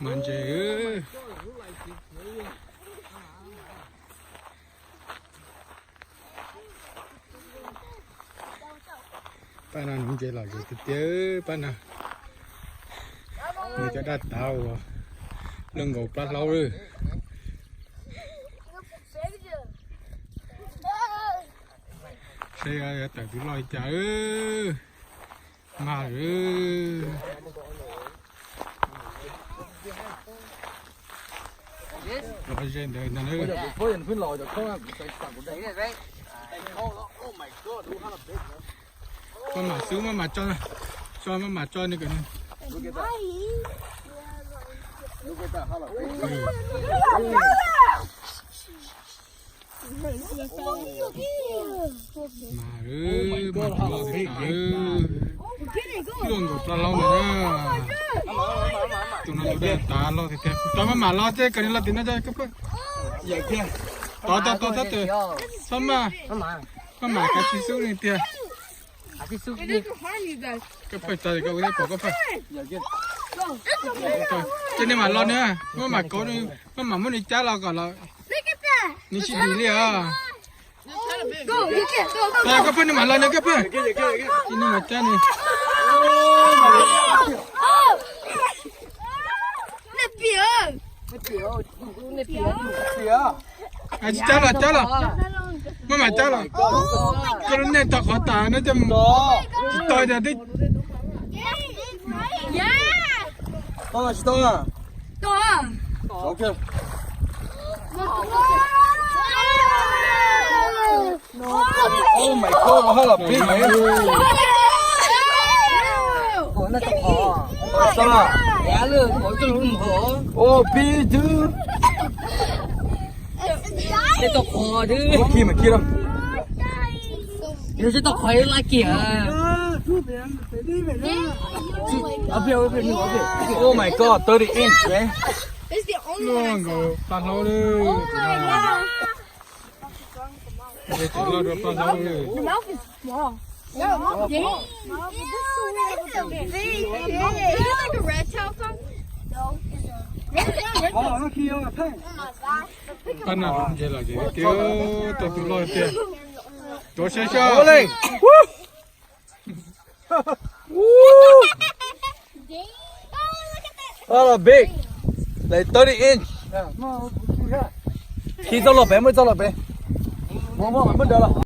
Mas ntses. Pab no nuv ntses lom zem tiag tiag pab no. Nws cov daj tav uas luaj nkaus plab hlaub lawm. Saib yuav tawm tus loj li cas. Mag lawm. Los ze ntawd ntag. Maj mam xub, maj mam tso, tso, maj mam tso nws kom nws. Mas, mas tus loj, tus loj, luaj nkaus plab hlaub ntawd na. Tus no tus daj tav loj tiag tiag. Tso maj mam los thiab, kom nws los tim no tso koj pheej. Tod tod tod tod, txhob maj, maj mam kav tsij xub li tiag. Koj pheej tso koj ua thiab pom koj pheej. Ces nws mam los na, maj mam kauv, maj mam muab nws cab los kom los. Nws tsis dim li os. Koj pheej, nws mam los na koj pheej. Ces nws mam cab nws. Tsis cab los, cab los. Maj mam cab los. Koj lub neej tau qhov tas no coj mus. Tsis tau tias twb. Oh my god, haj los pib me. Oh, pib twb. Khi mas khi rau. Yog tsis tau qhov ib lab kiag. Oh my god, thirty inch, man. Luaj nkaus plab hlaub li. Ces loj dua plab hlaub li. Pab no ntses lom zem tiag, tau tus loj tiag. Tuav saib saib. Haj los pib. Like thirty inch. Khi txoj loj pem, muab txoj loj pem. Muab, muab, muab nrad los.